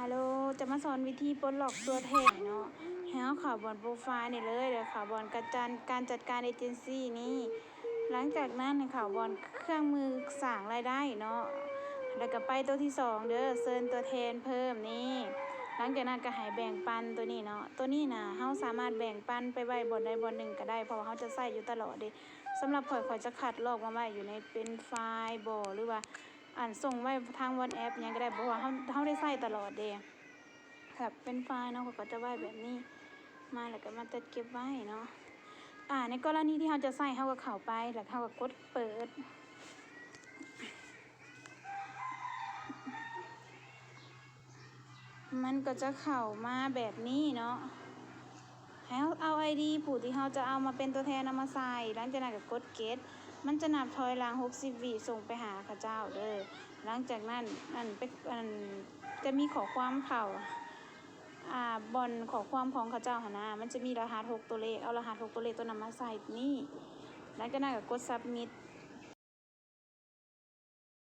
ຮາໂຫຼ ຈະມາສອນວິທີປົດລັອກຕົວແທນເນາະ. ໃຫ້ເຮົາເຂົ້າບ່ອນໂປຣໄຟລ໌ນີ້ເລີຍ ແລ້ວເຂົ້າບ່ອນການຈັດ ການຈັດການເອເຈັນຊີນີ້. ຫຼັງຈາກນັ້ນໃຫ້ເຂົ້າບ່ອນເຄື່ອງມືສ້າງລາຍໄດ້ເນາະ ແລ້ວກໍໄປຕົວທີສອງເດີ ເຊີນຕົວແທນເພີ່ມນີ້. ຫຼັງຈາກນັ້ນກໍໃຫ້ແບ່ງປັນຕົວນີ້ເນາະ. ຕົວນີ້ນະ ເຮົາສາມາດແບ່ງປັນໄປໄວ້ບ່ອນໃດບ່ອນໜຶ່ງກໍໄດ້ ເພາະວ່າເຮົາຈະໃຊ້ຢູ່ຕະຫຼອດເດ. ສຳລັບຂ້ອຍ ຂ້ອຍຈະຄັດລອກມາໄວ້ຢູ່ໃນເປັນໄຟລ໌ບໍ ຫຼືວ່າ ອັນ ສົ່ງໄວ້ທາງ WhatsApp ຫຍັງກໍໄດ້ ເພາະວ່າເຮົາ ເຮົາໄດ້ໃຊ້ຕະຫຼອດເດ້. ແບບເປັນໄຟລ໌ເນາະ ເຂົາກໍຈະໄວ້ແບບນີ້ມາ ແລ້ວກໍມາຈັດເກັບໄວ້ເນາະ. ອາ ໃນກໍລະນີທີ່ເຮົາຈະໃຊ້ ເຮົາກໍເຂົ້າໄປ ແລ້ວເຮົາກໍກົດເປີດ. ມັນກໍຈະເຂົ້າມາແບບນີ້ເນາະ. ໃຫ້ເຮົາເອົາ ID ຜູ້ທີ່ເຮົາຈະເອົາມາເປັນຕົວແທນເອົາມາໃສ່. ຫຼັງຈາກນັ້ນກໍກົດ Get ມັນຈະນັບຖອຍຫຼັງຫົກສິບວິສົ່ງໄປຫາເຂົາເຈົ້າເດີ. ຫຼັງຈາກນັ້ນ ອັນ ເປັນ ອັນ ຈະມີຂໍ້ຄວາມເຂົ້າ ອາ ບ່ອນຂໍ້ຄວາມຂອງເຂົາເຈົ້າຫັ້ນນະ ມັນຈະມີລະຫັດຫົກຕົວເລກ ເອົາລະຫັດຫົກຕົວເລກຕົວນັ້ນມາໃສ່ນີ້. ຫຼັງຈາກນັ້ນກໍກົດ Submit